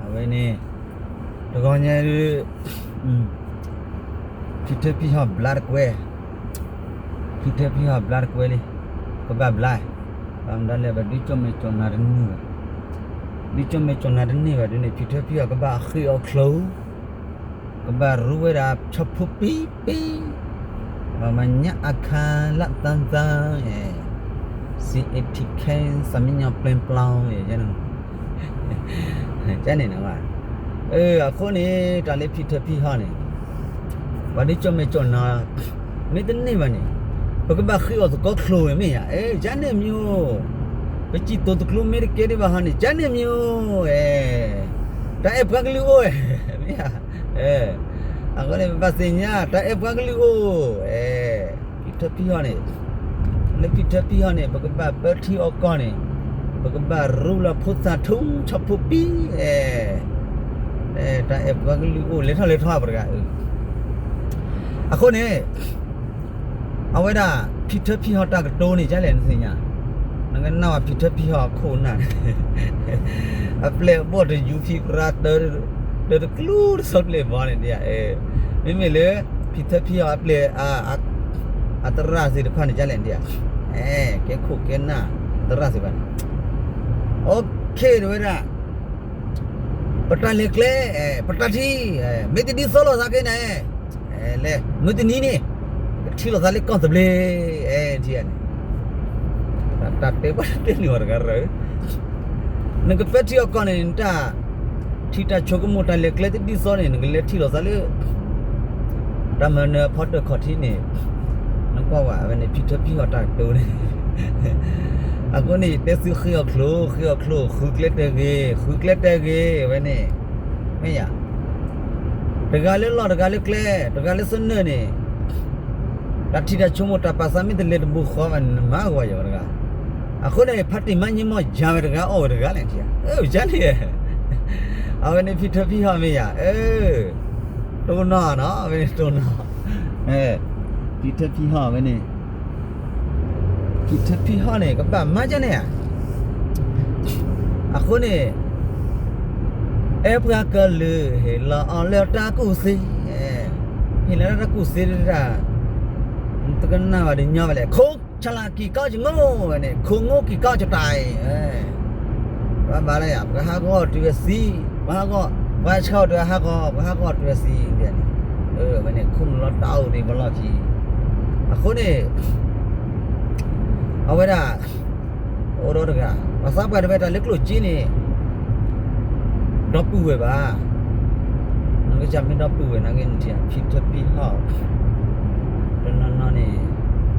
အဝဲန့ၣ် တဂီၤညါဒုး ဖံထၢဖံဟီၣ်ဘျါတကွဲ, ဖံထၢဖံဟီၣ်ဘျါတကွဲလံ, ကဘၣ်ဘျါ, ဘၣ်မနုၤလဲၣ် ဘၣ်ဒုးကၠီၣ်မဲာ်ကၠီၣ်နၤတန့ၢ်ဘၣ်, ဒုးကၠီၣ်မဲာ်ကၠီၣ်နၤတန့ၢ်ဘၣ်ဒုးန့ၣ် ဖံထၢဖံဟီၣ်ကဘၣ်ဃ့ၢ်အီၣ်ချိၣ် ကဘၣ်ရူဝဲဒၣ်ဆီဖိပံပံ, ဘၣ်မၤညၣ်အခါလၢသၢသၢ, စံးအ့ထံခဲ စၢမံညီပျဲပျီ, ကန့ၣ်နဝဲ, အဃိန့ၣ် တၢ်လၢဖံထၢဖံဟီၣ်န့ၣ် ပှၤဒုးကၠီၣ်မဲာ်ကၠီၣ်နၤ မ့ၢ်တန့ၢ်ဘၣ်န့ၣ် ပကဘၣ်ဃ့အီၣ်သကိးချိၣ်ဝဲမ့ၢ်ဧါ, ကန့ၣ်မ့ၢ်အိၣ်, ပစံၣ်တိၤတကျိၤမ့ၢ်တကဲဒံးဘၣ်ဟီန့ၣ် ကန့ၣ်မ့ၢ်အိၣ်, တၢ်အဲၣ်ပှၤကလုာ်အိၣ်, မ့ၢ်ဧါ, အဃိန့ၣ် ပဘၣ်သ့ၣ်ညါ တၢ်အဲၣ်ပှၤကလုာ်အိၣ်, ဖံထၢဖံဟီၣ်န့ၣ်, လၢဖံထၢဖံဟီၣ်န့ၣ် ပကဘၣ်ပၢထံအီၣ်ကီၢ်န့ၣ်, ပကဘၣ်ရူလၢဖိသၣ်ထူဆီဖိပံ, တၢ်အဲၣ်ပှၤကလုာ်အိၣ် လဲၤထီၣ်လဲၤထီပတဂၤ, အဃိန့ၣ် အဝဲဒၣ် ဖံထၢဖံဟီၣ်တၢ်ကတိၤန့ၣ် ကလဲၣ်နသ့ၣ်ညါ, နကနၣ်ဝဲဖံထၢဖံဟီၣ်အခိၣ်နၢ်န့ၣ်, အပျဲၢ်အဘီၣ်တယူၤဖံပြါ တၢတကျူတဆီပျဲၢ်ဘီန့ၣ်ဒ်, မ့မ့ၢ်လၢ ဖံထၢဖံဟီၣ်အပျဲၢ် အသရၣ်သ့ၣ်တဖၣ်န့ၣ် ကလဲၣ်ဒ်, ကဲခိၣ်ကဲနၢ် အသရၣ်သ့ၣ်တဖၣ်န့ၣ်, အိၣ်ခ့ တဝဲဒၣ် ပတၢ်လဲၤကျဲ, ပတၢ်ထံ, မ့ၢ်တဒ်သိးလိာ်သးက့ၤန့ၣ်, လဲၤ မုၢ်တနံၤန့ၣ် ကထံၣ်လိာ်သးလၢကီၢ်သဘျ့, ထံၣ်ဧါန့ၣ်, တၢ်တဲပှၤတတဲနုာ်အီၤတဂၤရၢ, နကပၢထံအီၣ်ကီၢ်န့ၣ် နတၢ်ထံၣ်တၢ်ဆိကမိၣ်တၢ်လဲၤကျဲတဒ်သိးန့ၣ် နကလဲၤထံၣ်လိာ်သးလၢ တၢ်မၤနၢၤအဖီတၢၣ်ခီၣ်ထံးန့ၣ်, နကွၢ်ဝဲ အဝဲန့ၣ် ဖံထၢဖံဟီၣ်တၢ်ကတိၤန့ၣ်, အဃိန့ၣ် ယတဲသုဃ့အီၣ်ချိၣ်, ဃ့အီၣ်ချိၣ်, ဃုကျဲတဂ့ၤ, ဃုကျဲတဂ့ၤ ဝဲန့ၣ်, မ့ၢ်ယၤ, တဂၤလၢလီၢ် တဂၤလၢကျဲ တဂၤလၢသနၢၣ်န့ၣ်, တၢ်ထံၣ်တၢ်ဆိကမိၣ်တၢ်ပာ်သးမ့ၢ်တလဲၤတဘူးဃီဘၣ်န့ၣ် နမၤကဝီၤယၤဝဲတဂၤ, အဃိန့ၣ် ဖါတံၢ်မါညံမီၢ်ယၤဝဲတဂၤ အီၣ်ဝဲတဂၤလဲၣ်ထံၣ်ဧါ, ကန့ၣ်, အဝဲန့ၣ်ဖံထၢဖံဟီၣ်မ့ၢ်ယၤ, တိၢ်နီၣ်နီၤ အဝဲန့ၣ်တိၢ်နီၣ်, ဖံထၢဖံဟီၣ်ဝဲန့ၣ်, ဖံထၢဖံဟီၣ်န့ၣ် ကဘၣ်မၤကန့ၣ်ဧါ, အဃိန့ၣ် အဲၣ်ပှၤကလုာ် ဟ့ၣ်လီၤအီၤလၢတၢ်ကူၣ်သ့, ဟ့ၣ်လီၤလၢတၢ်ကူၣ်သ့ဒၣ်, တကနၣ်ဘၣ်တညီဘၣ်လဲၣ်, ခိၣ်ဆၣ်လၤက့ၤကီၢ်ကငိၢ်ဝဲန့ၣ် ခိၣ်ငိၢ်က့ၤကီၢ်ကတၢ်အံၤ, ပှၤဘၣ်လၢယၤ ပှၤဟးဂီၤတုၤဝဲသံ, ပှၤဟးဂီၤ, ပှၤဆှၢအီၤတုၤဟးဂီၤ, ပှၤဟးဂီၤတုၤဝဲသံဒ်န့ၣ်, အဝဲန့ၣ် ခိၣ်နူာ်လီၤတၢ်အိၣ်ဒံးပလီၢ်ခံ, အဃိန့ၣ် အဝဲဒၣ် အိၣ်ဒီးတဂၤ ပှၤသးပှၢ်တဝဲတၢ်လၢကျိၣ်စ့န့ၣ် ဒီပုၢ်ဝဲၢ်ဘၣ်, နကစၢ်မ့ၢ်ဒီပုၢ်ဝဲၢ်နာ်က့န့ၣ် ထံၣ်ဧါ ဖံထၢဖံဟီၣ်, တနီၤနီၤန့ၣ်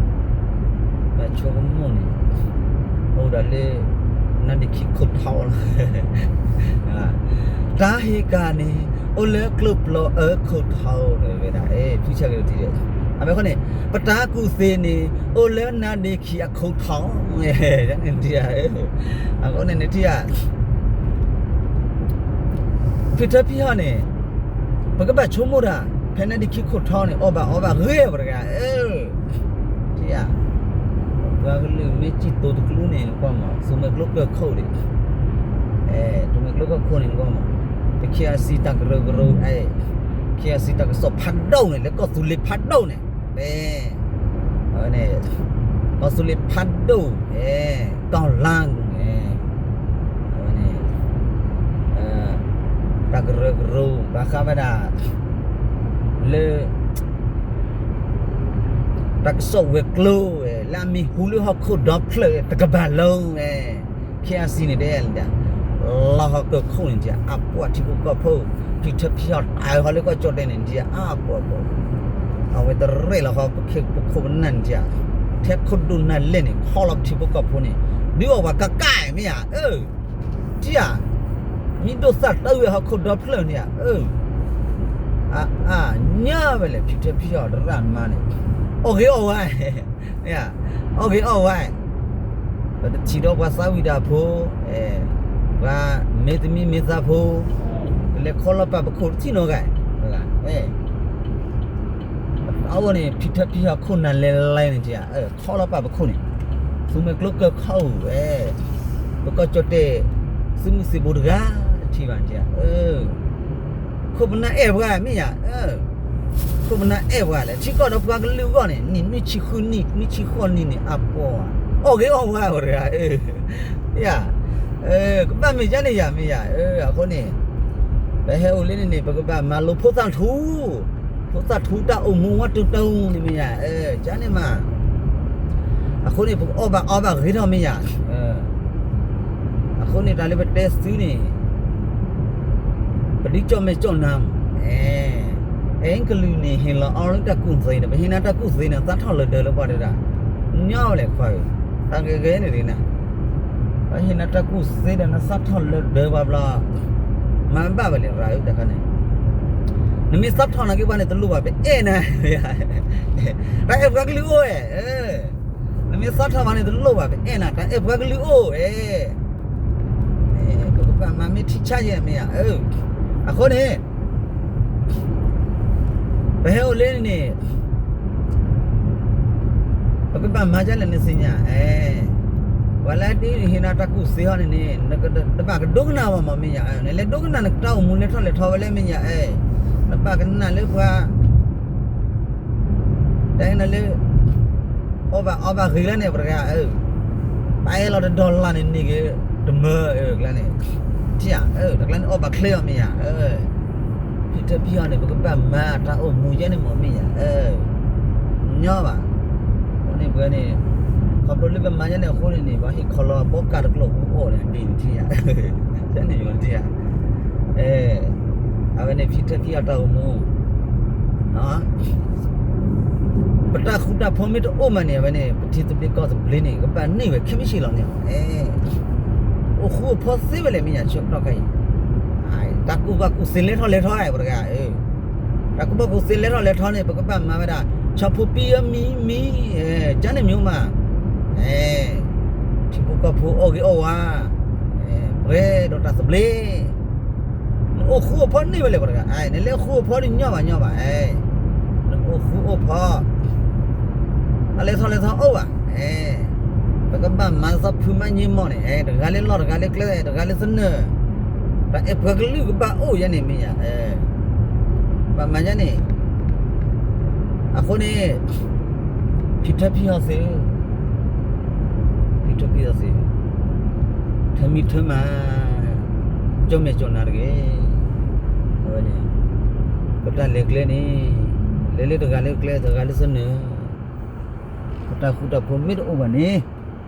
တၢ်ဆိကမိၣ်န့ၣ် အိၣ်ဒၣ်လၢ နါဒ့ခံခိၣ်ထီလီၤ, တၢ်ဟ့ၣ်ကၣ်န့ၣ် အိၣ်လၢကျိၣ်ပျီအၢခိၣ်ထီ ဝဲဒၣ် ဖုဆၢက့ၤတထံၣ်, အဝဲဃီန့ၣ် ပတၢ်ကူၣ်သ့န့ၣ် အိၣ်လၢနါဒ့ခံအခိၣ်ထီ, န့ၣ်ထံၣ်ဧါ, အဃိန့ၣ်နထံၣ်ဧါ ဖံထၢဖံဟီၣ်န့ၣ် ပကဘၣ်ဆိကမိၣ်တၢ် ဖဲနါဒ့ခံခိၣ်ထီန့ၣ် အီၣ်ဘၣ်အီဘၣ်ဂ့ၤပတဂၤ, ထံၣ်ဧါ, ပှၤကလုာ်မ့ၢ်စံၣ်တိၤတကျိၤန့ၣ် နကွၢ်မး သူမှဲကျိကၢၢ်ခိၣ်န့ၣ်, သူမှဲကျိကၢၢ်ခိၣ်န့ၣ် နကွၢ်မး, ပ ခ့အစံး တၢ်ကရၢကရိ, ခ့အစံး တၢ်ကစီၣ်ဖးဒိၣ်န့ၣ် လၢကီၢ်သူလ့ၤဖးဒိၣ်န့ၣ်, အဝဲန့ၣ် ကီၢ်သူလ့ၤဖးဒိၣ်, ကီၢ်လါန့ၣ်, အဝဲန့ၣ် တၢ်ကရၢကရိ ဘၣ်ဃးဝဲဒၣ် လၢ တၢ်ကစီၣ်ဝဲၤကျိၤဝဲ လၢအမံၤဟူလၢဟီၣ်ခိၣ်ဒီဖျၢၣ်တကပၤလီၤဝဲ, ခ့အစံးန့ၣ်တဲလဲၣ်, လီၤဟီၣ်ကၢၢ်ခိၣ်န့ၣ် အပှၤထံဖိကီၢ်ဖိ, ဖံထၢဖံဟီၣ်တၢ်ဟီလၢကီၢ်ကၠီၣ်တဲၣ်န့ၣ် အပှၤပှၤ, အဝဲတရဲၣ်လီၤဃီ ပခိၣ်ပနၢ်န့ၣ်, ထဲခိၣ်ဒိၣ်နၢ်လဲၢ်န့ၣ် ခီလီၤပထံဖိကီၢ်ဖိန့ၣ် ဒုးအီၣ်ပှၤကကၢ်မ့ၢ်ဧါ, ထံၣ်ဧါ, မံၤဒိၣ်သၣ်တၢ်ဝဲဟီၣ်ခိၣ်ဒီဖျၢၣ်န့ၣ်ဧါ, အါအါ ညါဝဲလဲၣ် ဖံထၢဖံဟီၣ်တရၣ်မါန့ၣ်, အီၣ်ဂ့ၤအီၣ်ဝါ, အီၣ်ဂ့ၤအီၣ်ဝါ, ပတထံၣ်ဒီးပှၤသးဝံၣ်တၢ်ဖိ, ပှၤမ့ၢ်သမံမ့ၢ်သးဖိ, ကလဲၤခီလီၤပာ်ပခိၣ်တထံၣ်နီတဂၤ, အဝဲန့ၣ် ဖံထၢဖံဟီၣ်ခိၣ်နၢ်လဲၤလဲၤန့ၣ် ခီလီၤပာ်ပခိၣ်န့ၣ်, သူမှဲကျိကၢၢ်ခိၣ်ဝဲ, ပကီၢ်ကၠီၣ်တဲၣ် သုးမုၢ်သံၣ်ဘိတဂၤ, ထံၣ်ဘၣ်ထံၣ်ဧါ, ခိၣ်ပနၢ်အဲၣ်ပှၤမ့ၢ်ယၤ, ခိၣ်ပနၢ်အဲၣ်ပှၤလဲၣ်, ထံကီၢ်ဒီးပှၤကလုာ်အဂီၢ်န့ၣ် နံၣ်နွံဆံဃုနံၣ် နွံဆံဃိးနံၣ်န့ၣ် အပီၢ်ဧါ, အီၣ်ဂ့ၤအီၣ်ဝါဝဲတဂၤ, ယၤ, ကဘၣ်မ့ၢ်ယၤန့ၣ်ယၤမ့ၢ်ယၤ, အဃိန့ၣ် ပဟဲအိၣ်လၢန့ၣ်န့ၣ် ပကဘၣ်မၤလိဖိသၣ်ထူ ဖိသၣ်ထူတၢ်အိၣ်မူဝဲတုၤတုၤန့ၣ်မ့ၢ်ယၤ, ကန့ၣ်မး, အဃိန့ၣ် ပကအီၣ်ဘၣ်အီဘၣ်ဂ့ၤထီၣ်မ့ၢ်ယၤ, အဃိန့ၣ် တၢ်လၢပတဲသုန့ၣ် ပဒုးကၠီၣ်မဲာ်ကၠီၣ်နါမး, အဲ အဲကလုာ်န့ၣ် ဟ့ၣ်လီၤအီၤလၢတၢ်ကူၣ်သ့ဒီး ပဟ့ၣ်နၤတၢ်ကူၣ်သ့န့ၣ် သးထီၣ်လၢၤဒၢးလၢပှၤတဒၣ်, ညီဝဲလဲၣ်ခွါဧၢ, တၢ်ဂ့ၤဂ့ၤန့ၣ်ဒ်န့ၣ် ပဟ့ၣ်နၤတၢ်ကူၣ်သ့ဒီး နသးထီၣ်လၢၤဒၢးပှၤဘျီ, မၤဘၣ်ဝဲလဲၣ်ရၤဧၢ တခါန့ၣ်, နမ့ၢ်သးထီၣ်နာ်က့ၤပှၤန့ၣ် တလိၣ်ဘၣ် ပအဲၣ်နၤ, တၢ်အဲၣ်ပှၤကလုာ်အိၣ်ဝဲ နမ့ၢ်သးထီၣ်ဘၣ်န့ၣ် တလိၣ်ဘၣ် ပအဲၣ်နၤ တၢ်အဲၣ်ပှၤကလုာ်အိၣ်ဝဲ, ပကဘၣ်မၤမ့ၢ်ထံဆါယဲၢ်မ့ၢ်ယၤ, အဃိန့ၣ် ပဟဲအိၣ်လၢန့ၣ် ပကဘၣ်မၤဒ်လဲၣ်နသ့ၣ်ညါ, ပှၤလၢဒ်ဟ့ၣ်နၤတၢ်ကူၣ်သ့ဟီန့ၣ်န့ၣ် နဘၣ်ကဒိကနၣ်ဘၣ်မ့ၢ်မ့ၢ်ယၤ, နလဲၤဒိကနၣ်နတၢ်အိၣ်မူလဲၤထီၣ်လဲၤထီဝဲလဲၣ်မ့ၢ်ယၤ, နဘၣ်ကနၣ်လၢပှၤ တၢ်ဟ့ၣ်နၤလၢ အီၣ်ဘၣ်အီဘၣ်ဂ့ၤလၢန့ၣ် ပှၤတဂၤ, ပအဲၣ်လီၤတဒီလၣ်န့ၣ်န့ၢ်က့ၤ တမၢအကျါန့ၣ်, တၢ်တကျါန့ၣ်အီၣ်ဘၣ်ချ့အီၤမ့ၢ်ယၤ, ဖံထၢဖံဟီန့ၣ် ပကဘၣ်မၤတၢ်အိၣ်မူယဲန့ၣ်မ့ၢ်မ့ၢ်ယၤ, ညီဘၣ်, အဃိန့ၣ်ပှၤန့ၣ် ခီဖျိလၢပမၤယဲန့ၣ်အဃိန့ၣ်န့ၣ် ပှၤဟ့ၣ်ခီလီၤဘီကၢ်တကျိာ်ပူၤအီၣ်န့ၣ် ဒ်န့ၣ်ထံၣ်ယၤ, ယဲန့ၣ်ယိၤထံၣ်ယၤ, အဝဲန့ၣ်ဖံထၢဖံဟီတၢ်အိၣ်မူ ပတၢ်ဃူတၢ်ဖိးမ့ၢ်တအိၣ်မးန့ၣ် အဝဲန့ၣ် ပထံသဘျ့ကီၢ်သဘျ့န့ၣ် ကဘၣ်န့ၢ်ဝဲခဲမုၢ်ဆ့ၣ်လီၤန့ၣ်, အိၣ်ဃူအိၣ်ဖိးသ့ဝဲလဲၣ် မ့ၢ်ယၤဆၢကတီၢ်ခဲအံၤ, တၢ်ကူၣ်ဘၣ်ကူၣ်သ့လဲၤထီၣ်လဲၤထီ ပှၤတဂၤ, တၢ်ကူၣ်ဘၣ်ကူၣ်သ့လဲၤထီၣ်လဲၤထီန့ၣ် ပကဘၣ်မၤဝဲဒၣ် ဆီဖိပံအမံၤမံၤ, ကန့ၣ်မ့ၢ်မး, ထံဖိကီၢ်ဖိအီၣ်ဂ့ၤအီၣ်ဝါ, ပှဲၤဒီးတၢ်သဘျ့ နအိၣ်ဃူအိၣ်ဖိးန့ၢ်ဝဲလဲၣ် ပှၤတဂၤ, နလဲၤဃူအိၣ်ဖိးဒ်ညီဘၣ်ညီဘၣ်, နအိၣ်ဃူအိၣ်ဖိး, အလဲၤထီၣ်လဲၤထီအိၣ်ဘၣ်, ပကဘၣ်မၤသီဖုမၤညံမီၢ်န့ၣ်, တဂၤလၢလီၢ် တဂၤလၢကျဲ တဂၤလၢသနၢၣ်, တၢ်အဲၣ်ပှၤကလုာ်ကဘၣ်အိၣ်ယဲန့ၣ်မ့ၢ်ယၤ, ဘၣ်မၤယဲန့ၣ်, အဃိန့ၣ် ဖံထၢဖံဟီသု, ဖံထၢဖံဟီသု, ထၢမံထၢမၤ, ကၠီၣ်မဲာ်ကၠီၣ်နါတဂ့ၤ, အဝဲန့ၣ်, ပတၢ်လဲၤကျဲန့ၣ်, လဲၤလၢတဂၤလၢကျဲ တဂၤလၢသနၢၣ်, ပတၢ်ဃူတၢ်ဖိးမ့ၢ်တအိၣ်ဘၣ်န့ၣ်,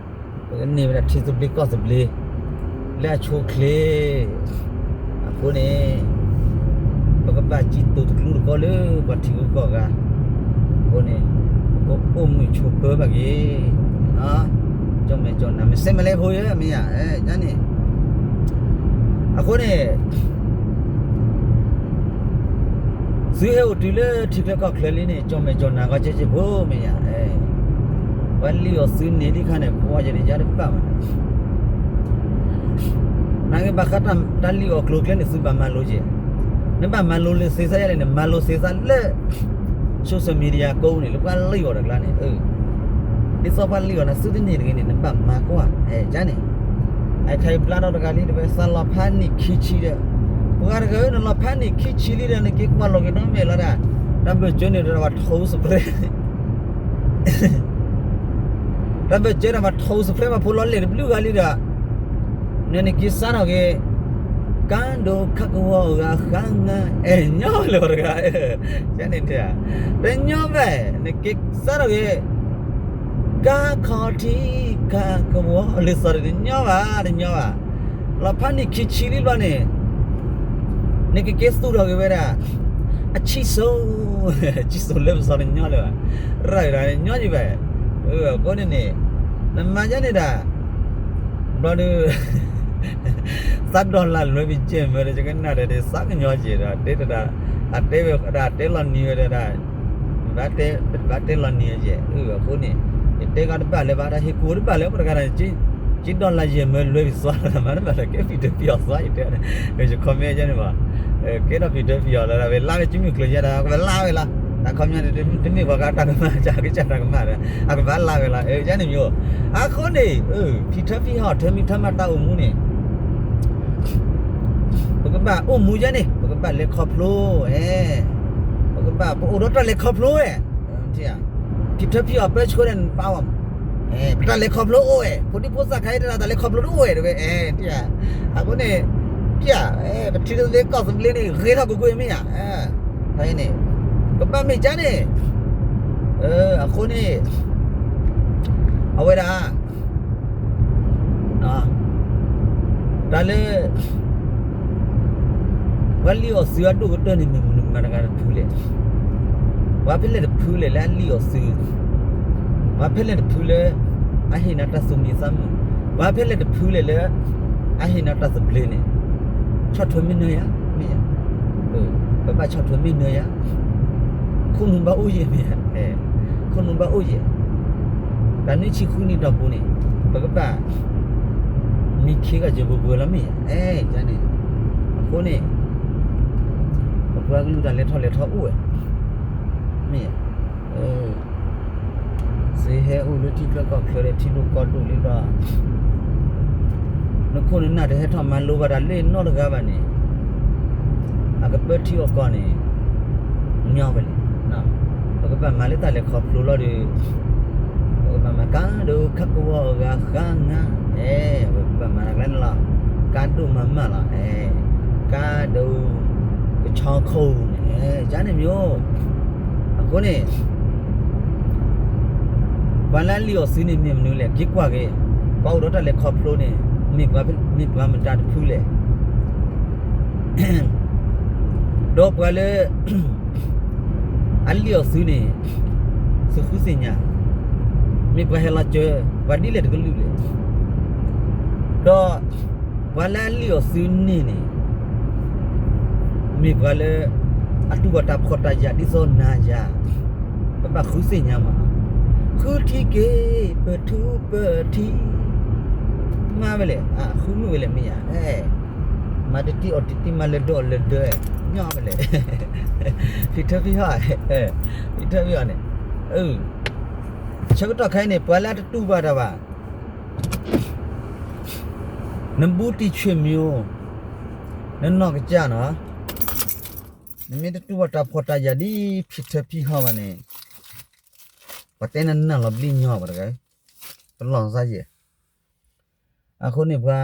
ပကန့ၢ်ဝဲဒၣ်ထံသဘျ့ကီၢ်သဘျ့, လၢအဆိအချ့ အဃိန့ၣ်, ပကဘၣ်စံးတိၤတကျူတကီလၢပှၤထံဂုၤကီၢ်ဂၤ, အဃိန့ၣ်, ပကအိၣ်မုာ်ဆိးပၢၤဘၣ်က့ၤ, ကၠီၣ်မဲာ်ကၠီၣ်နါ မစဲးမလဲဖိယဲမ့ၢ်ဧါ, န့ၣ်, အဃိန့ၣ် သုဟဲအိၣ်တုၤလၢထံချၢကီၢ်ချၢလံန့ၣ် ကၠီၣ်မဲာ်ကၠီၣ်နါကီကဲကဲဖိမ့ၢ်ဧါ, ပှၤလံၣ်အီၣ်သုန့ၣ်ဒ်ခါန့ၣ် ပှၤယဲန့ၣ်ယါတဘၣ်ဘၣ်, နာ်က့ဘၣ်ဃးတၢ်လံၣ်အီၣ်ကျိၤကျဲန့ၣ် သုဘၣ်မၤလိက့ၤ, နဘၣ်မၤလိလၢသ့သးယဲလဲၣ်န့ၣ် မၤလိသ့သးလၢ social media ကိးန့ၣ် လၢပှၤလံၣ်အီၣ်တကျါန့ၣ်, ဒ်သိးပှၤလံၣ်အီၣ်နၤ သုတန့ၢ်တဂ့ၤန့ၣ် နဘၣ်မၤကွၢ်, ယါန့ၣ် အခဲအံၤဘျါထီၣ်တဂၤလံ တဝဲသးလီၤဖးနံၣ်ခံဆံဒီး, ပှၤတဂၤဧၢ နလီၤဖးနံၣ်ခံဆံလံဒီး နက့ၤကွၢ်လီၤက့ၤနီတမံၤလီၤဒၣ်, တၢ်ဘၢၣ်စၢၤန့ၣ်ဒီးဘၣ်ထိးစပရ့ၤ, တၢ်ဘၢၣ်စၢၤဒီးဘၣ်ထိးစပရ့ၤ ဘၣ်ဖိလီၤလဲၣ်တဘျုးဂၤလံဒီး, နနက့ၤစးထီၣ်က့ၤ, ကါဒိးခးကဝီၤဂၤဃါငါ, အဲၣ်ညီလၢၤတဂၤ, ယါန့ၣ်တဲ, တညီဘၣ်, နက့ၤစးထီၣ်က့ၤ ကါခီထံ ကါကဝီၤလံာ်စီၤတညီဘၣ် တညီဘၣ်, လီၤဖးနံၣ်ခံဆံလံဘျီန့ၣ်, နကက့ၤသူၣ်ထီၣ်က့ၤဝဲဒၣ်, အဆံၣ်စိ, ဆံၣ်စိလၢပစီၤတညီလၢၤဘၣ်, ရၤဒၣ်ညီယံၤဘၣ်, အဃိန့ၣ်န့ၣ်, နမၤယါန့ၣ်ဒၣ် ဘျီဒီး, သးဒီၣ်လၢ်လွဲၤပံကဲမၢဒီး ယကနၣ်ဒီး သးကညီၤကဲဒီး တဲတဒၣ်, အတဲဝဲဒၣ်တဲလီၤနံၤဝဲဒၣ်, ဘၣ်တဲလီၤနံၤဝဲကဲ, အဃိန့ၣ်, ယတဲကီးတဘၣ်လၢၤဘၣ် တၢ်ဟ့ၣ်ကူၣ်တဘၣ်လၢၤ ပှၤတဂၤဒီး, က့ဒီၣ်လၢ်ယဲၢ်မၢလွဲၤပံသွါလၢၤ မၤတဘၣ်လၢၤ ကဲဖံးတၢဖံးအီၣ်သွါ ယတဲ, ယ comment ယဲန့ၣ်ဘၣ်, ကဲထီၣ်ဖံးတၢဖံးအီၣ်လၢၤ ဝဲလါဝဲကမုၢ်ကျိၤယဲဒၣ် ကဝဲလါဝဲလီၤ, တၢ်ခီပညီန့ၣ် တမ့ၢ်ပှၤဂၤတၢ်ကမၣ် ကစၢ်တၢ်ကမၣ်ဒီး အကဘၣ်လါဝဲလီၤ ယဲန့ၣ်မ့ၢ်, အဃိန့ၣ်, ဖံးထၢဖံးဟီၣ် ထၢမံထၢမၤတၢ်အိၣ်မူန့ၣ်, အိၣ်မူယဲန့ၣ် ပကဘၣ်လဲၤခီဖျိ, ပကဘၣ် ပအိၣ်ဒီးတၢ်လဲၤခီဖျိဝဲ, ဖံထၢဖံအီၤပၢဆှၢဒီးနပၢ်ဝဲ, ပတၢ်လဲၤခီဖျိအိၣ်ဝဲ, ဖိဒံဖိသၣ်ခါအံၤတၢ်လဲၤခီဖျိတအိၣ်ဝဲတဝဲ, အဃိန့ၣ်, ပထံသဘျ့ကီၢ်သဘျ့န့ၣ် ဂ့ၤထီၣ်ကွ့ၢ်ကွ့ၢ်မ့ၢ်ဧါ, ဖဲအံၤန့ၣ်, ကဘၣ်မ့ၢ်ကါန့ၣ်, အဃိန့ၣ်, အဝဲဒၣ် တၢ်လၢ ပှၤလံၣ်အီၣ်သုအဒိၣ်ကတၢၢ်န့ၣ် မ့ၢ်မနုၤမတၤတဂၤတဖုလဲၣ်, ပှၤဖဲလဲၣ်တဖုလဲၣ်လၢအလံၣ်အီၣ်သု, ပှၤဖဲလဲၣ်တဖုလၢ အဟ့ၣ်နၤတၢ်သူၣ်မံသးမုာ်, ပှၤဖဲလဲၣ်တဖုလဲၣ်လၢ အဟ့ၣ်နၤတၢ်သဘျ့န့ၣ်, ဆီၣ်ထွဲမ့ၢ်နၢၤယၤ, မ့ၢ်ယၤ, ပဘၣ်ဆီၣ်ထွဲမ့ၢ်နၢၤယၤ, ခိၣ်နူာ်ဘၣ်အိၣ်ယဲၢ်မ့ၢ်ဧါ, ခိၣ်နူာ်ဘၣ်အိၣ်ယဲၢ်, တၢ်နွံဆံဃုနံၣ်တီၢ်ပူၤန့ၣ်, ပကဘၣ် မံခ့ဂၤယဘိဘိလီၤမ့ၢ်ဧါ, န့ၣ်, အဃိန့ၣ်, ပပှၤကလုာ်တၢ်လဲၤထီၣ်လဲၤထီအိၣ်ဝဲ, မ့ၢ်ဧါ, စ့ဟဲအိၣ်လၢထံချၢကီၢ်ချၢဒီးထံဒိၣ်ကီၢ်ဒိၣ်လံဒီး နခိၣ်နနၢ်တဟဲထီၣ်မၤလိဘၣ်တၢ်လၢနီတဂၤဘၣ်န့ၣ်, အကပၢထံအီၣ်ကီၢ်န့ၣ်, ညီဝဲလဲၣ်, ပကဘၣ်မၤလၢတၢ်လဲၤခီဖျိလီၤဒီး, ပကဘၣ်မၤကါဒိၣ်ခးကဝီၤအဂၤဃါငါ, ပကဘၣ်မၤတၢ်ကျဲန့ၣ်လီၤ, ကါဒိၣ်မၤမၢ်လီၤ, ကါဒိၣ် ကဆီခိၣ်န့ၣ်, ကန့ၣ်မ့ၢ်, အဃိန့ၣ် ပှၤလၢအလံၣ်အီၣ်သုန့ၣ်မ့ၢ်မနုၤလဲၣ် က့ၤကွၢ်က့ၤ, ပှၤအိၣ်ဒီးတၢ်လဲၤခီဖျိန့ၣ်, မ့ၢ်ပှၤမတၤတဖုလဲၣ်, ဒီးပှၤလၢ အလံၣ်အီၣ်သုန့ၣ်, သုဃုသ့ၣ်ညါ, မ့ၢ်ပှၤဟဲလီၤစၢၤ, ပှၤဒ်လဲၣ်တကလုာ်လဲၣ်, ဒီးပှၤလၢအလံၣ်အီၣ်သုန့ၣ်န့ၣ် မ့ၢ်ပှၤလၢ အတူၢ်ဘၣ်တၢ်ဖှီၣ်တၢ်ယာ်ဒ်သိးနၤယၤ, ပဘၣ်ဃုသ့ၣ်ညါမး, ဃုထံက့ၤ ပထူပထံ, မၤဝဲလဲၣ်, ဃုမုၢ်ဝဲလဲၣ်မ့ၢ်ယၤ, မၤတတံၢ်အီၣ်တတံၢ် မၤလၢဒၢအီၣ်လၢဒၢ, ညီဝဲလဲၣ်, ဖံထၢဖံဟီၣ်, ဖံထၢဖံဟီၣ်န့ၣ်, ဆၢကတီၢ်ခဲအံၤန့ၣ် ပှၤလၢအတတူၢ်ဘၣ်တၢ်ဘၣ် နဘူးတံၢ်ဆွေမျိုး, နနီၢ်ကစၢ်နီၤ, နမ့ၢ်တတူၢ်ဘၣ်တၢ်ဖှီၣ်တၢ်ယာ်ဒ်ဖံထၢဖံဟီၣ်ဘၣ်န့ၣ်, ပှၤတဲနနၢ်လီၤဘျံၣ်ညီဘၣ်တဂၤ, ပလီၢ်စၢ်ယဲၢ်, အဃိန့ၣ်ပှၤ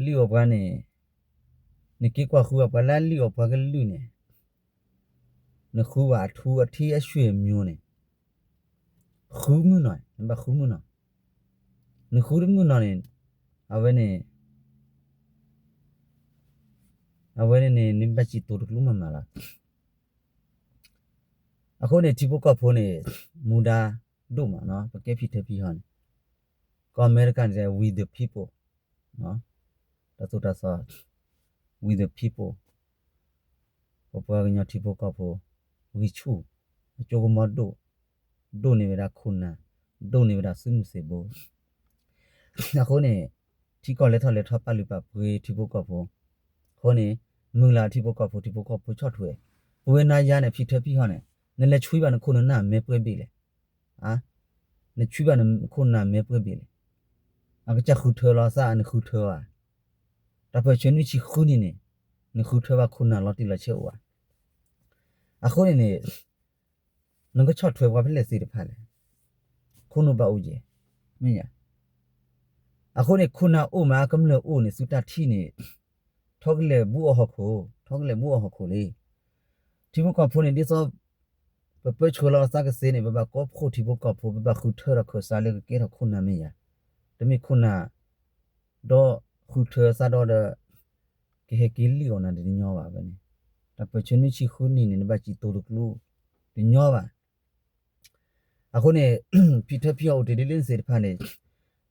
လံၣ်အီၣ်ပှၤန့ၣ်, နက့ၤကွၢ်ဃုဘၣ်ပှၤလၢအလံၣ်အီၣ်ပှၤကလုာ်န့ၣ်, နဃုဘၣ်အထူအထံအဆွေမျိုးန့ၣ်, ဃုမုၢ်နီၤ, နဘၣ်ဃုမုၢ်နီၤ, နဃုတမုၢ်နီၤန့ၣ်, အဝဲန့ၣ် အဝဲန့ၣ်န့ၣ် နဘၣ်စံးတိၤတကျိၤမးမးလီၤ. အဃိန့ၣ် ထံဖိကီၢ်ဖိန့ၣ် မူဒါဒိၣ်မးနီၤ, ပကဲဖံထၢဖံဟီၣ်န့ၣ်, ကီၢ်အမဲရကၤန့ၣ် we the people, တၢ်သိၣ်တၢ်သီ we the people, ပပှၤကညီထံဖိကီၢ်ဖိ ဂံၢ်ဆူၣ်, အစိကမီၤဒိၣ်, ဒိၣ်န့ၢ်ဝဲဒၣ်ခိၣ်နၢ်, ဒိၣ်န့ၢ်ဝဲဒၣ်သုးမုၢ်သံၣ်ဘိ အဃိန့ၣ် ထံကီၢ်လဲၤထီၣ်လဲၤထီပာ်လုၢ်ပာ်ပှ့ၤထံဖိကီၢ်ဖိ, အဃိန့ၣ် မုၢ်လၢ်ထံဖိကီၢ်ဖိ ထံဖိကီၢ်ဖိဆီၣ်ထွဲ, ပဝဲနၤယၤန့ၣ် ဖံထၢဖံဟီၣ်န့ၣ် နလဲၤဆွံဘၣ်နခိၣ်နနၢ်မဲာ်ပှဲၤဘ့ၣ်လဲၣ်, နဆွံဘၣ်နခိၣ်နနၢ်မဲာ်ပှဲၤဘ့ၣ်လဲၣ်, အကစၢ်ဃုထၢလီၤသး နဃုထၢဘၣ်, တၢ်ပၢၢ်ဆၢနွံဆံဃုနံၣ်န့ၣ် နဃုထၢဘၣ်ခိၣ်နၢ်လီၤတံၢ်လီၤဆဲးအိၣ်ဧါ, အဃိန့ၣ်န့ၣ် နကဆီၣ်ထွဲပှၤဖဲလဲၣ်သ့ၣ်တဖၣ်လဲၣ်, ခိၣ်နူာ်ဘၣ်အိၣ်ယဲၢ်, မ့ၢ်ဧါ, အဃိန့ၣ် ခိၣ်နၢ်အိၣ်မး ကမျၢၢ်အိၣ်န့ၣ် သုတၢ်ထံၣ်န့ၣ် ထီကလဲၤဘူးအီၣ်ဟီၣ်ခိၣ်, ထီကလဲၤဘူးအီၣ်ဟီၣ်ခိၣ်လံ, ထံဖိကီၢ်ဖိန့ၣ် ဒ်သိး ပပၢဆှၢလီၤသးကသ့န့ၣ် ပဘၣ်ကိးဖှိၣ်ထံဖိကီၢ်ဖိ ပဘၣ်ဃုထၢထီၣ်ခၢၣ်စးလၢကကဲထီၣ်ခိၣ်နၢ်မ့ၢ်ဧါ, တမ့ၢ်ခိၣ်နၢ် ဒီးဃုထၢသးဒီးဒီး ကဟဲက့ၤလံၣ်အီၣ်နၤတညီဘၣ်ဝဲန့ၣ်, တၢ်ပၢၢ်ဆၢနွံဆံဃုနံၣ်န့ၣ် နဘၣ်စံးတိၤတကျိၤ တညီဘၣ် အဃိန့ၣ် ဖံထၢဖံဟီၣ်အိၣ်တ့ၢ်ဒ်လၢန့ၣ်သ့ၣ်တဖၣ်န့ၣ်,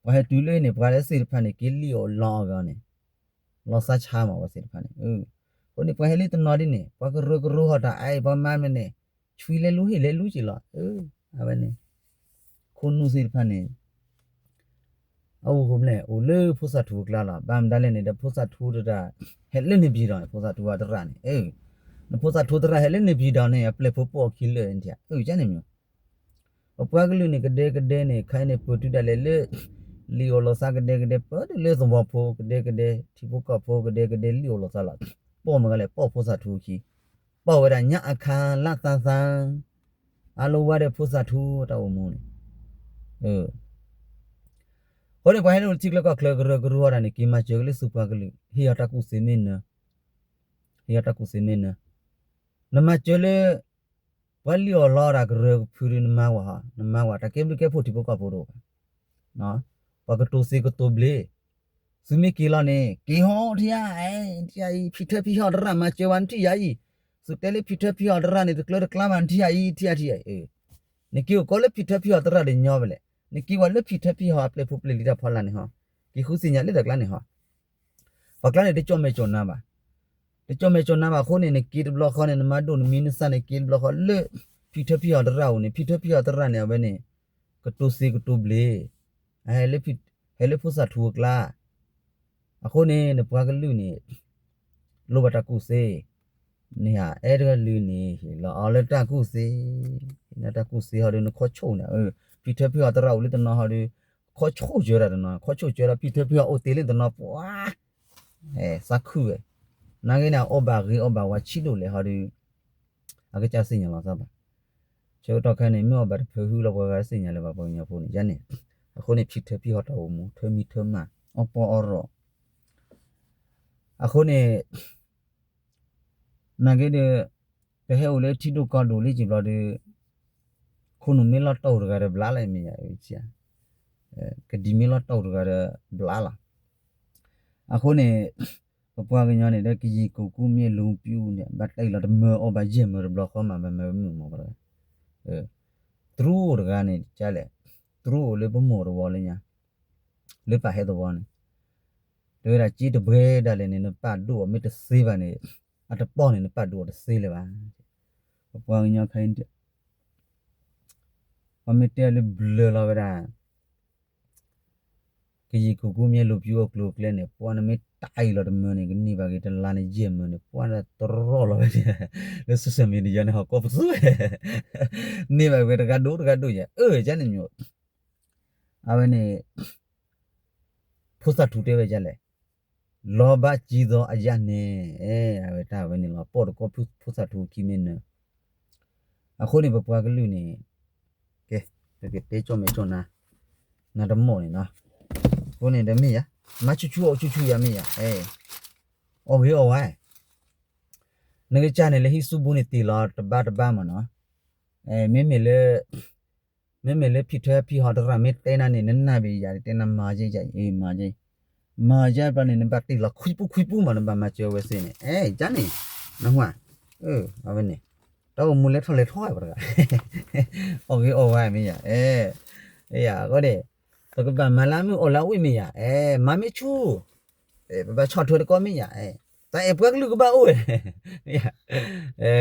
ပှၤဟဲတုၤလၢန့ၣ် ပှၤလၢသ့ၣ်တဖၣ်န့ၣ် က့ၤလံၣ်အီၣ်လီအီၣ်ဂ့ၤန့ၣ်, လီၤသးဆါမးဝဲသ့ၣ်တဖၣ်န့ၣ်, အဃိန့ၣ် ပှၤဟဲလၢတနီၤဒ်န့ၣ် ပှၤကရၢကရိဟီၣ်တၢ်အါအံၤ ပှၤမၤမ့ၢ်န့ၣ် ဆွံလဲၤလူၤဟ့ၣ်လဲၤလူၤက့ၤလီၤ, အဝဲန့ၣ် ခိၣ်နူာ်သ့ၣ်တဖၣ်န့ၣ် အအိၣ်ဃိလဲၣ် အိၣ်လၢဖိသၣ်ထူအကျါလီၤ. ဘၣ်မတၤလဲၣ်န့ၣ်ဒီး ဖိသၣ်ထူတရၣ် ဟဲလၢန့ၣ်ပၠံၤဒီးန့ၣ် ဖိသၣ်ထူအတရၣ်န့ၣ်, နဖိသၣ်ထူတရၣ်ဟဲလၢန့ၣ်ပၠံၤဒီးန့ၣ် အပျဲၢ်ဖိပိာ်အခံလၢာ်န့ၣ်, အကန့ၣ်မ့ၢ် ပပှၤကလုာ်န့ၣ် ကဒဲကဒဲန့ၣ် ခဲအံၤန့ၣ် ပတုၤဒၣ်လဲာ်လၢ လံၣ်အိၣ်လိာ်သးကဒဲကဒဲ ပၢတုၤလၢသဝီဖိကဒဲကဒဲ ထံဖိကီၢ်ဖိကဒဲကဒဲ လံၣ်အိၣ်လိာ်သးလီၤ. ပိာ်မုၣ်ကလဲၣ် ပိာ်ဖိသၣ်ထူခံ, ပိာ်ဝဲဒၣ်ညါအခါလၢသးသး အလိၤဝါဒီးဖိသၣ်ထူတၢ်အိၣ်မူန့ၣ်, အဃိန့ၣ် ပှၤဟဲလၢထံချၢကီၢ်ချၢကရၢကရိအီၤဒၣ်န့ၣ် က့ၤမၤစၢၤက့ၤလၢဆူပှၤကလုာ် ဟ့ၣ်အီၤတၢ်ကူၣ်သ့မ့ၢ်နၢ, ဟ့ၣ်အီၤတၢ်ကူၣ်သ့မ့ၢ်နၢ, နမၤစၢၤလၢ ပှၤလံၣ်အီၣ်လီအီၤဒၣ်ကရၢကဖုဒုး နမၤဝဲဟီ, နမၤဝဲတၢ်ကဲဘျုးကဲဖှိၣ်ထံဖိကီၢ်ဖိတအိၣ်ဘၣ်. ပှၤကတိၤသ့ကတိၤဘျ့, သုမ့ၢ်က့ၤလီၤန့ၣ် က့ၤဟီထံဧါ, ထံဧါအံၤ ဖံထၢဖံဟီၣ်တရၣ်မၤစၢၤဝဲနထံၣ်ယၤအံၤ, သုတဲလၢဖံထၢဖံဟီၣ်တရၣ်န့ၣ် တကျၢတကျါမးနထံၣ်ယၤအံၤ ထံဧါထံဧါ, နက့ၤအိၣ်ကီးလၢဖံထၢဖံဟီၣ်တရၣ်ဒီးညီဝဲလဲၣ်, နက့ၤဝဲလၢဖံထၢဖံဟီၣ်အပျဲၢ်ဖိပျဲၢ်လံၤတၢ်ဖီလာ်န့ၣ်ဟီ, က့ၤဃုသ့ၣ်ညါလၢတၢ်ကျါန့ၣ်ဟီ ပှၤကျါန့ၣ်တကၠီၣ်မဲာ်ကၠီၣ်နါဘၣ်, တကၠီၣ်မဲာ်ကၠီၣ်နါဘၣ်အဃိန့ၣ် နက့ၤတဘျီဃီန့ၣ် နမၤဒိၣ်နမံနသၣ်န့ၣ် က့ၤတဘျီဃီလၢ ဖံထၢဖံဟီၣ်တရၣ်အအိၣ်န့ၣ် ဖံထၢဖံဟီၣ်တရၣ်န့ၣ် အဝဲန့ၣ် ကတိၤသ့ကတိၤဘျ့, ဟဲလၢဖိသၣ်ထူအကျါ, အဃိန့ၣ် နပှၤကလုာ်န့ၣ် လိၣ်ဘၣ်တၢ်ကူၣ်သ့, န့ၣ်ဧါ အဲၣ်တဂၤလုၢ်န့ၣ် ဟ့ၣ်လီၤအီၤလၢတၢ်ကူၣ်သ့, ဟ့ၣ်လီၤတၢ်ကူၣ်သ့ဟီဒီး နခီဆိၣ်န့ၣ်, ဖံထၢဖံဟီၣ်တရၣ်အိၣ်လၢတနီၤဟီဒီး ခီဆိၣ်ကၢဒၣ်တနီၤ ခီဆိၣ်ကၢလီၤ ဖံထၢဖံဟီၣ်အိၣ်တ့ၢ်လၢတနီၤ ပှၤ သးခုဝဲ, နာ်က့န့ၣ် အီၣ်ဘၣ်ဂ့ၤအီၣ်ဘၣ်ဝါဆံးဒိၣ်လဲၣ်ဟီဒီး အကစၢ်သ့ၣ်ညါလီၤသးဘၣ်. ဆၢကတီၢ်ခဲအံၤန့ၣ် မ့ၢ်အီၣ်ဘၣ်တဖၢဟူလီၤ ပှၤဂၤသ့ၣ်ညါလၢၤဘၣ် ပှၤကညီဖိန့ၣ် ယန့ၣ်, အဃိန့ၣ် ဖံထၢဖံဟီၣ်တၢ်အိၣ်မူ ထၢမံထၢမၤ အီၣ်ပီအီၣ်ရီၣ်, အဃိန့ၣ် နာ်က့ဒီး ပဟဲအိၣ်လၢထံဒိၣ်ကီၢ်ဒိၣ်လံက့ၤဘျီဒီး ခိၣ်နူာ်မ့ၢ်လီၤတီၢ်တဂၤဒီးဘျါလီၤမ့ၢ်ယၤ, ကဒံမ့ၢ်လီၤတီၢ်တဂၤဒီးဘျါလီၤ. အဃိန့ၣ် ပပှၤကညီန့ၣ်ဒီး ကယံာ်ကိၢ်ကူမ့ၢ်လူၤပျူၤန့ၣ် ဘၣ်တၢ်အံၤလီၤတမၢအီၣ်ဘၣ်ယဲၢ်မၢတဘျီဃီမး ဘၣ်မၢမုာ်မးပှၤတဂၤ, တြူအိၣ်တဂၤန့ၣ် ကလဲၣ်, တြူအိၣ်လၢပမိၢ်တဝီလၢညါ, လၢပာ်ဟဲသဝီန့ၣ် တဲဝဲဒၣ် က့တပှဲၤဒၣ်လဲာ်န့ၣ် နပာ်ဒိၣ်အီၤမ့ၢ်တသ့ဘၣ်န့ၣ် အတပီၢ်န့ၣ် နပာ်ဒိၣ်အီၤတသ့လၢၤဘၣ်. ပပှၤကညီခဲအံၤ ပှၤမ့ၢ်တဲလၢဘျၢလီၤဝဲဒၣ် ကယံာ်ကိၢ်ကူမ့ၢ်လူၤပျူၤအကျိၤအကျဲန့ၣ် ပှၤနမ့ၢ်တၢ်အံၤလီၤတမၢန့ၣ် ကန့ၢ်ဘၣ်က့ၤတလါန့ၣ်ယဲၢ်မၢန့ၣ် ပှၤတရီၣ်လီၤဝဲန့ၣ် လၢ social media န့ၣ် ဟီၣ်ကီၢ်ပသူဝဲ န့ၢ်ဘၣ်ဝဲတဂၤဒိၣ်တဂၤဒိၣ်ယၤ အၢ ကန့ၣ်မ့ၢ် အဝဲန့ၣ် ဖိသၣ်ထူတဲဝဲဒ်လဲၣ်, လီၤဘၣ်ကံသီအယၣ်န့ၣ်, အဝဲတၢ်ဝဲန့ၣ်လီၤ ပိာ်တကီၢ်ဖိသၣ်ထူခံမ့ၢ်နၢၤ, အဃိန့ၣ် ပပှၤကလုာ်န့ၣ် ကဲ ပကတဲကၠီၣ်မဲာ်ကၠီၣ်နါ နၤတမီၢ်န့ၣ်နီၤ, အဃိန့ၣ်ဒီးမ့ၢ်ယၤ မၤဆူၣ်ဆူၣ်အီၣ်ဆူၣ်ဆူၣ်ယၤမ့ၢ်ယၤ, အီၣ်ဂ့ၤအီၣ်ဝါ နကစၢ်န့ၣ်လၢဟံၣ်ဆူၣ်ဘိန့ၣ်တ့ၢ်လီၤတဘၣ်တဘၣ်မးနီၤ, မ့မ့ၢ်လၢ မ့မ့ၢ်လၢဖံထၢဖံဟီၣ်တရၣ်မ့ၢ်တဲနၤန့ၣ် နနၢ်ဘၣ်ယၤတဲနၤမၤယဲယၤအံၤ မၤယဲ, မၤယဲဘျီန့ၣ် နဘၣ်တ့ၢ်လီၤခွံပူခွံပူမး နဘၣ်မၤစၢၤဝဲသ့န့ၣ်, အဲ ယၤန့ၣ်, နဟါ, အဝဲန့ၣ်, တၢ်အိၣ်မူလဲၤထီၣ်လဲၤထီၣ်ဝဲပတဂၤ, အီၣ်ဂ့ၤအီၣ်ဝါမ့ၢ်ယၤ, အဲ, အဃိန့ၣ်, ပကဘၣ်မၤလၢအမုၢ်အီၣ်လၢအဝ့ၢ်မ့ၢ်ယၤ, အဲ, မၤမ့ၢ်ဆူၣ်, ပဘၣ်ဆီၣ်ထွဲတကီၢ်မ့ၢ်ယၤ, အဲ, တၢ်အဲၣ်ပှၤကလုာ်ကဘၣ်အိၣ်ဝဲ, အဲ